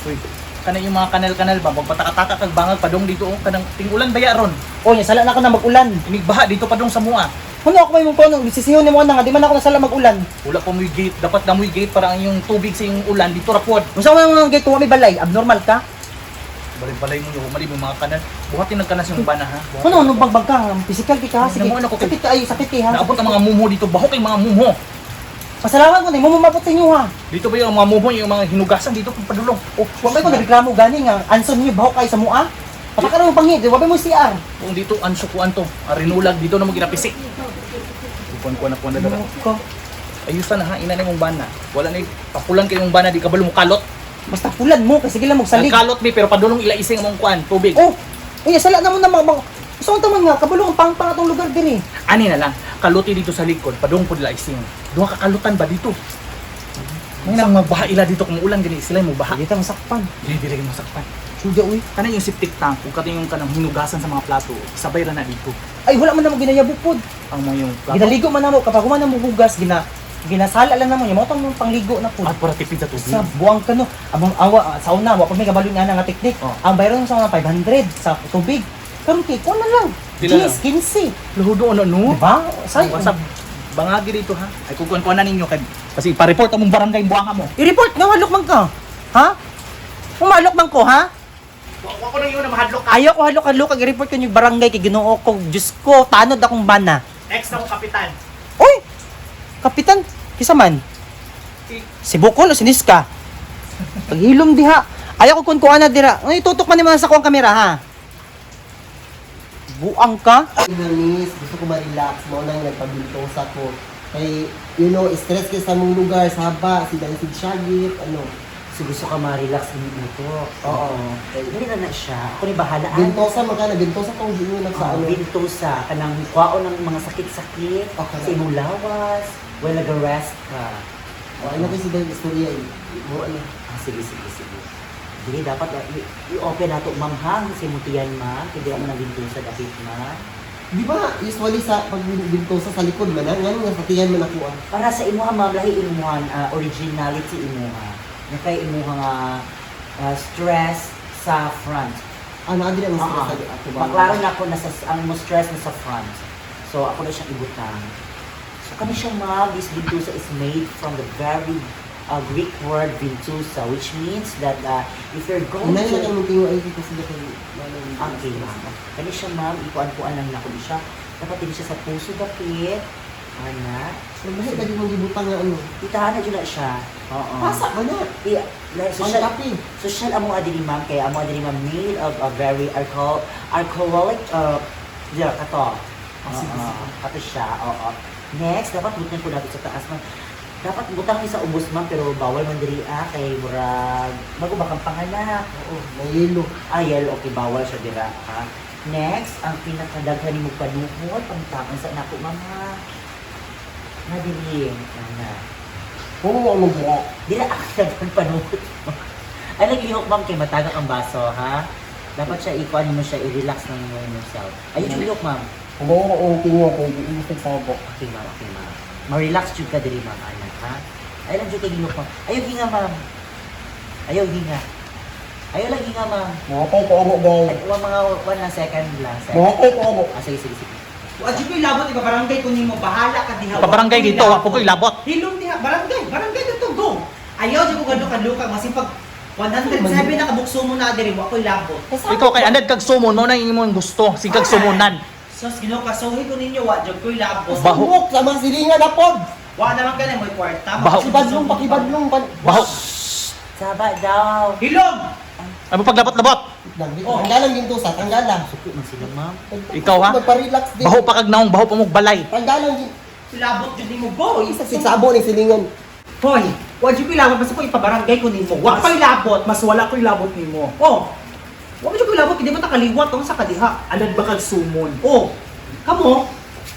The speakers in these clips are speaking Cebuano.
Uy, kana yung mga kanal-kanal ba, magpataka-taka kag bangag padong dito oh, kanang tingulan ba ya ron? Oh, nya sala na ako na mag-ulan. Inigbaha dito padong sa mua. Kuno ako may mong kono, sisihon nimo na nga di man ako nasala mag-ulan. Wala pa mo'y gate, dapat na mo'y gate para ang yung tubig sa yung ulan dito ra pod. Unsa man ang gate wa may balay, abnormal ka? Balay-balay mo yung mali mo mga kanal. Buhatin ng kanas yung bana ha. Buhatin. Kuno ano bagbag ka, physical ki ka, sige. Namuan ako kay- Sakit ka ayo, sakit kay ha. Naabot ang mga mumho dito, baho kay mga mumho. Pasalamat ko nimo mumabot sa inyo ha. Dito ba yung mga mumho, yung mga hinugasan dito kung padulong. Oh, wa may ko nagreklamo gani nga anson niyo baho kay sa mua. Pataka mo panghi, di wa may mo CR. Kung dito anso kuan to, arinulag dito na mo ginapisik. Kuan kuan na kuan na dara. Ko. Ayusan na ha, ina na imong bana. Wala na papulan kay imong bana di kabalo mo kalot. Basta pulan mo kasi sige lang magsalig. Nagkalot mi pero padulong ila ising among kuan tubig. Oh, uy, sala na mo na mga Gusto ko man nga kabalo ang pangpang atong lugar diri. Ani na lang, kaluti dito sa likod, padung pud laising. Duha ka kalutan ba dito? May nang magbaha ila dito kung ulan gani sila mo baha. Dili ta masakpan. Dili dili kay masakpan. Suga uy. Kana yung septic tank ug kato yung kanang hinugasan sa mga plato, sabay ra na dito. Ay wala man na mo ginayabo pod. Ang mga yung plato. Ginaligo man namo kapag human na mo hugas gina ginasala lang namo nya mo tong pangligo na pod. At para tipid sa tubig. Sa buwang kano among awa ah, sa una wa pa may kabalo nga na nga teknik. Oh. Ang bayron sa una 500 sa tubig. Karon kay kuan na lang. Pila 10, 15. Luhudo ano no? Diba? Say, Basta bangagi dito ha. Ay kukuan kuan na ninyo kay kasi pa-report among barangay buwanga mo. I-report nga halok man ka. Ha? Umalok man ko ha? Wa ko nang yun na mahadlok Ayaw ko halok halok kag i-report ko yung barangay kay Ginoo ko. Diyos ko, tanod akong bana. Ex na ko kapitan. Uy! Kapitan, kisa man? Si Bukol o si Niska? Paghilom diha. Ayaw ko kun kuha na dira. Ay, tutok man nimo sa kuang kamera ha. Buang ka? Miss, gusto ko ma-relax. Mao nang nagpabintosa ko. Kay, stress kay sa mong lugar, saba, si Dansig Shagit, ano. So gusto ka ma-relax ng utok. Oo. Dili na na siya. Ako ni bahala. ah. Bintosa man ka na, bintosa tong giunag sa Sa ano. bintosa kanang kwaon ng mga sakit-sakit sa imong lawas, wala nag-rest ka. O, ano kasi dahil istorya eh. Mo ano. Ah, sige, sige, sige. Dili dapat i-open nato ma'am ha sa imong tiyan ma'am, kay dili mo nang bintosa dapit ma'am. Di ba, usually sa pag bintosa sa likod man, ah, ngano nga sa tiyan man ako ah. Para sa imuha ma'am, lahi imuha originality imuha. Na kay imuha nga stress sa front. Ah, naa dili ang stress Ah, sa ato ba? Maklaro na ako na sa, ang mo stress na sa front. So ako na siyang ibutang. So kani siya ma'am, this bintusa is made from the very Greek word bintusa, which means that if you're going Unay to na kang tingo ay kasi kay Okay, ma'am. Kani siya ma'am, ikuan-kuan lang nako di siya. Dapat din siya sa puso dapit. Ana. So, bakit lagi mong gibutang nga ano? Itahan na dyan na siya. Oo. Pasa ka na. Like, Ang social, kape. social amo adili ma'am kaya amo adili ma'am made of a very alcoholic yeah, kato. Ah, sige, Oo, sige. kato siya. Oo. Next, dapat butang ko natin sa taas ma'am. Dapat butang ni sa ubos ma'am pero bawal man diri ah kay murag bago ba kang panganak. Oo, may yelo. Ah, yellow, okay, bawal siya dira ha. Next, ang pinakadaghan nimo panuhot pangtaon sa nako ma'am ha. Na diri, ana. Oo, ang magbuka. Dila ako panuhot. Ay, naglihok ma'am kay matagak ang baso, ha? Dapat siya ikuan mo siya, i-relax lang mo yourself. Ayun yung lihok, ma'am. Oo, oo, tingo ko. Iisip sa ako. Okay, ma'am, okay, ma'am. Ma-relax jud ka diri, ma'am, anak, ha? Ayaw lang jud kay lihok, ma'am. Ayaw hinga, ma'am. Ayaw hinga. Ayaw lang hinga, ma'am. Makakay ko ano, guys. Ay, mga one lang second lang. Second. Makakay ko ano. Ah, sige, sige, sige. Wa jud ko'y labot iba barangay ko nimo bahala ka diha. Pabarangay dito, wa po ko'y labot. Hilom diha barangay, barangay dito go. Ayaw jud ko gadlo kadlokag masipag 107 na kabukso mo na diri wa ko'y labot. Ikaw kay anad kag sumon mao na imong gusto, sige kag sumunan. Sus Ginoo kasuhi ko ninyo wa jud ko'y labot. Baho. Buk, sa mga silingan na pod. Wa naman kanay mo'y kwarta. Baho. Pakibadlong, pakibadlong. Baho. Saba daw. Hilom. Ano paglabot-labot? Oh. Tanggalan gintosa, tanggalan. Suko man sila, ma'am. Ikaw, ha? Magpa-relax din. Baho pa kag naong, baho pa mong balay. Tanggalan din. Labot jud nimo boy. Isa si Sabo ni silingan. Hoy, wa jud ko'y labot basta ko ipabarangay ko nimo. Wa ko'y labot. Mas wala ko'y labot nimo. Oh. Wa jud ko'y labot hindi mo ta kaliwat tong sa kadiha. Anad ba kag sumon? Oh. Kamo?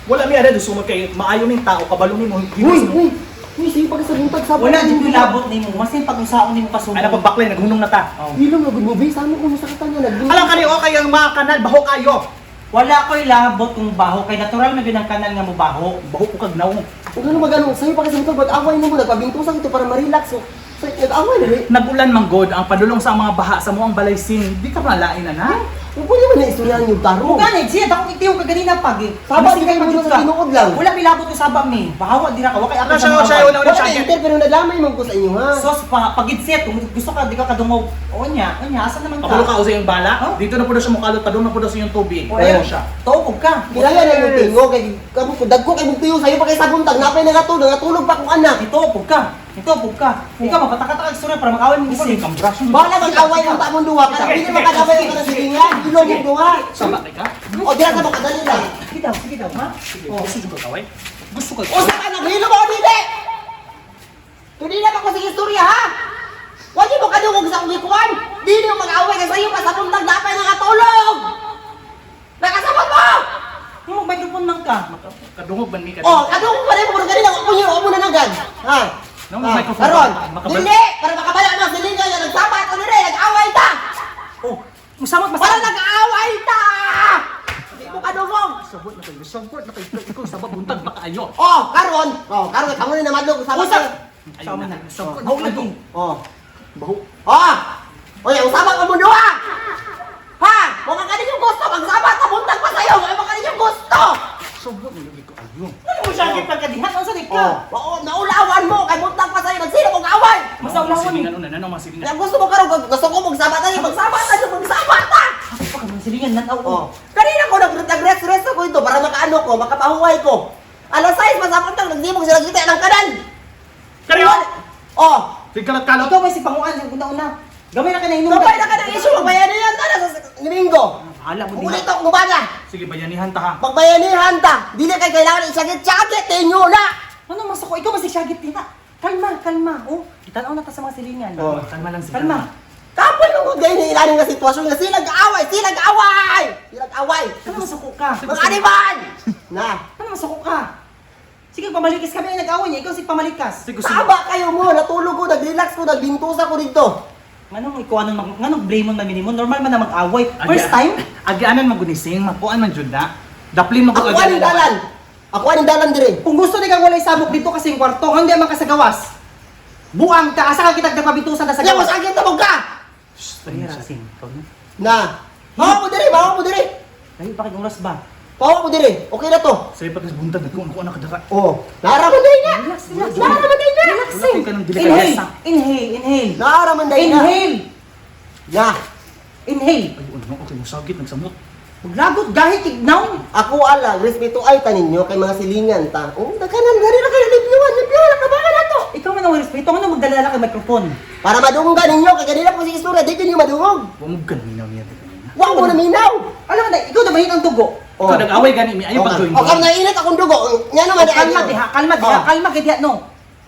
Wala mi anad sumon kay maayo ning tao kabalo nimo. Uy, uy. Uy, sige pag sa buntag sabo. Wala jud ko'y labot nimo. Masin pag-usaon nimo pasumon. Ana pagbaklay naghunong na ta. Oh. Hilom na good movie. Sama ko mo sa katanya. Nag- Alam kani okay ang mga kanal baho kayo. Wala ko'y labot kung baho kay natural man gyud ang kanal nga mobaho. Baho ko kag naong. Huwag na magano. Sa'yo pa kasi buntag. Mag-away mo mo. Nagpabintosa ito para ma-relax. So, So, nag-away na rin. Nagulan man god ang padulong sa mga baha sa muang balay sing. Di ka malain na na. Huwag mo naman na istoryahan yung tarong. Gani, siya dako itiw ka ganina pag. Eh. Saba, di kayo mo sa tinuod lang. Wala milabot yung saba mi. Bahawa dira ka, wa kay Wala siya, wala siya, wala Wala siya. na inter, pero nadamay man ko sa inyo, ha? Sos pa pagidset kung gusto ka di ka kadungog. O nya, o nya asa naman ka? Kapulo ka usa yung bala. Huh? Dito na po daw siya mukalot, padulong na po daw sa yung tubig. O, Ayan ayun. siya. Tuog ka. Kilala na yung tingo, kay kamo ko dagko kay mong tuyo sayo pa kay sa buntag, napay nangatulog, nangatulog pa akong anak. Ituog ka. Ituog ka. Ikaw mapataka-taka ang istorya para mag-away mong Ikaw isip. kang brush. Bahala mag-away ang tamong duha ka, Sige, hindi sige, makadamay sige, ang sige. silingan, ilong mong duha. Sama kay ka. O dira sa makadali lang. Sige daw, ha? Sige, gusto jud ka kaway. Gusto ka. Usa ka naghilo mo dili. Tudi na ako sa istorya ha. Wag mo kadungog sa akong gikuan. Dili mo mag-away kay sayo pa sa buntag napay nangatulog. Nakasabot mo! Yung microphone man ka. Kadungog man mi ka. Oh, kadungog pa rin mo pero ganina ko punyo mo na nagad. Ha? No, Ah, microphone Karon, pa. Makabal- dili para makabala ang mga silingan nga nagsama ato dire, nag-away ta. Oh, musamot Para masama. nag-away ta. Di mo kadungog. Sabot na kayo, sabot na kayo. Ikaw sabot buntag makaayo. Oh, karon. Oh, karon kamo ni namadlog sama. Usap. Ayun Sama na. na. Sabot Baho na lagi. kayo. Oh. Baho. Oh! Oy, usama ka mo duha. Ha? Wa ka yung gusto magsama ta buntag pa sayo. Wa ka yung gusto. Sabot na lagi ko ayo. Ano mo siya pagkadihan? Unsa di ka? Oh, oo, naulawan mo kay buntag pa sayo nagsino mong away. Mas naulawan Silingan una na no masilingan. Yang gusto mo karon gusto ko magsama ta, magsama ta, magsama ta. Ako pa ka man silingan nan Oh. Kanina ko nag nag-rest rest ako ito para makaano ko, makapahuway ko. Alas 6 masabot nang nagsibog sila kita ng kanan. Kariyo. Oh, Sige kalat kalot. Ikaw may si panguan sa una-una. Gamay na ka na hinungdan. Gamay na ka ng issue, magbayanihan ta na sa Domingo. Bahala mo Ulit diha. ako gumana. Sige bayanihan ta ha. Magbayanihan ta. Dili kay kailangan isagit-sagit inyo na. Ano masako? Ikaw mas syagit diha. Kalma, kalma. Oh, itanaw na ta sa mga silingan. Oh. Kalma lang sige. Kalma. Kapoy mo kung ganyan ilalim nga sitwasyon nga sila away, sila away, sila away. Ano masako ka? Mga animal! Na, Ano masako ka? Sige, pamalikis kami ang nag-away niya. Ikaw si pamalikas. Sige sige. tama kayo mo, natulog ko, nag-relax ko, nagbintusa ko dito. Nganong ikaw anong mag nganong blame mo man mo? Normal man na mag-away. First time? Agianan man gunising, makuan man jud na. Daplin man ko Ako aning dalan. Ako aning dalan dire. Kung gusto ni kang walay sabok dito kasi yung kwarto, hindi man ka sa gawas. Buang ka, asa ka kitag nagpabitusan ta sa Kaya mo gawas. sakit mo ka. Ay, Racing, ikaw na. Na. Bawa mo dire, bawa mo dire. Layo pa kay oras ba? Bawa mo dire. Okay na to. Say pag buntag nagkuan ko anak kadara. Oh, naaraman day na. Relax, relax. Naaraman day na. Relax. Wala kay kanang dili Inhale, kayasa. inhale, inhale. Naaraman day na. Inhale, Na. inhale. Ay ano okay mo sakit nagsamot. Maglagot gahi tignaw. Ako ala, respeto ay taninyo kay mga silingan ta. Oh, daghanan gani ra kayo libyuhan, libyuhan na kabakan nato. Ikaw man ang respeto, ano magdalala kay microphone? Para madunggan ninyo kay ganina po si istorya, di ninyo madungog. Wa mo gaminaw niya dili. Wa mo na minaw. Alam mo na, ikaw na mahin ang dugo. Oh. Ikaw nag-away gani mi ayo pag join. O kam nainit akong dugo. Nga naman Oh, kalma diha, kalma diha, Oh. kalma kay diha no.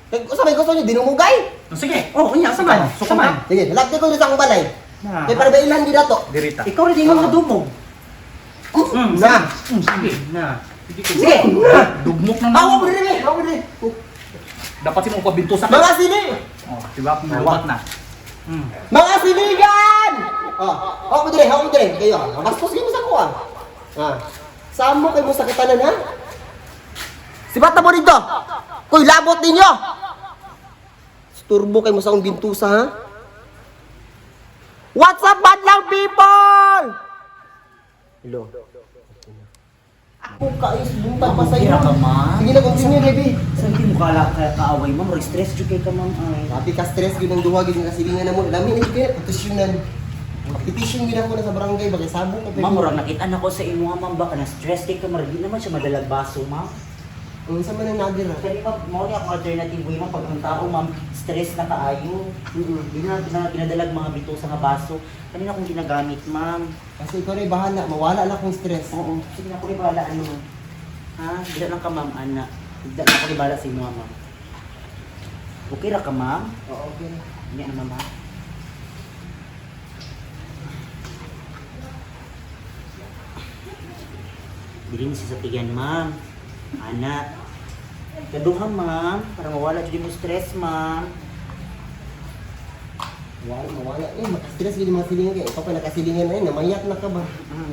Kay usa may gusto niyo dinumugay. Sige. Oh, unya sa man, Sukong sa man. Sige, lapti ko dito sa akong balay. Na. Kay para bailan di dato. Dirita. Ikaw rin ingon nga dumog. Na. Sige. Na. Sige. Sige. Dugmok na Bawa mo naman. dire, bawa mo dire. Dapat simo pabintusa ka. Mga sili, Oh, di ba kung lubat na. mga siligan. Oh, hawa mo dire, hawa mo dire. Kayo, bastos gyud mo sa kuha. Ah. Samo kay mo sa katanan ha? Sibat na mo dito. Kuy labot ninyo. Turbo kay mo sa akong bintusa ha? What's up, madlang people? Hello. Ako kaayos buntag pa sa iyo. Tira ka, ma'am. Sige na, continue, baby. Sa hindi mo kala ka kaaway, ma'am. Murag stress jud kay ka, ma'am. Ay. Grabe ka stress gyud ang duha gyud nga kasilingan na mo. Lami na gyud kay petisyonan. Petition gyud ako na sa barangay bagay sabong ka. Ma'am, murag nakita na ko sa imo, ma'am, baka na stress kay ka, murag di naman siya madalag baso, ma'am. Unsa man ang nadira? Kaya ma'am, mao ni akong alternative way, ma'am, pag ang tao, ma'am, stress na kaayo. Di na na ginadalag mga bito sa nga baso. Kanina akong ginagamit, ma'am. Kasi ikaw rin bahala, mawala lang akong stress. Oo, sige na ko rin bahala ano. Ha? Dila lang ka, ma'am, ana. Dila na ko rin bahala sa imo, ma'am. Okay ra ka, ma'am? Oo, okay na. Hindi na, ma'am. ha? Dili ni siya sa tiyan, ma'am. Ana. Kaduha, ma'am. Para mawala jud mo stress, ma'am. Wala, mawala. Eh, makastress gyud yung mga silingan kay ikaw pa nakasilingan na eh, namayak na ka ba?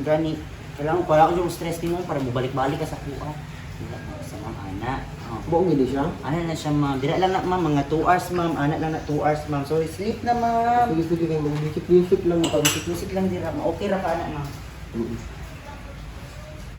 Gani. Kailangan ko wala ko yung stress nimo para mobalik-balik ka sa kuha. Wala na sa ma'am, ana. Oh. Buong gini siya. Ana na siya, ma'am. Dira lang na, ma'am. Mga 2 hours, ma'am. Ana lang na 2 hours, ma'am. Sorry, sleep na, ma'am. Sige, sige, kay mag-bisik-bisik lang pa. Music lang dira, ma'am. Okay ra ka, ana, ma'am.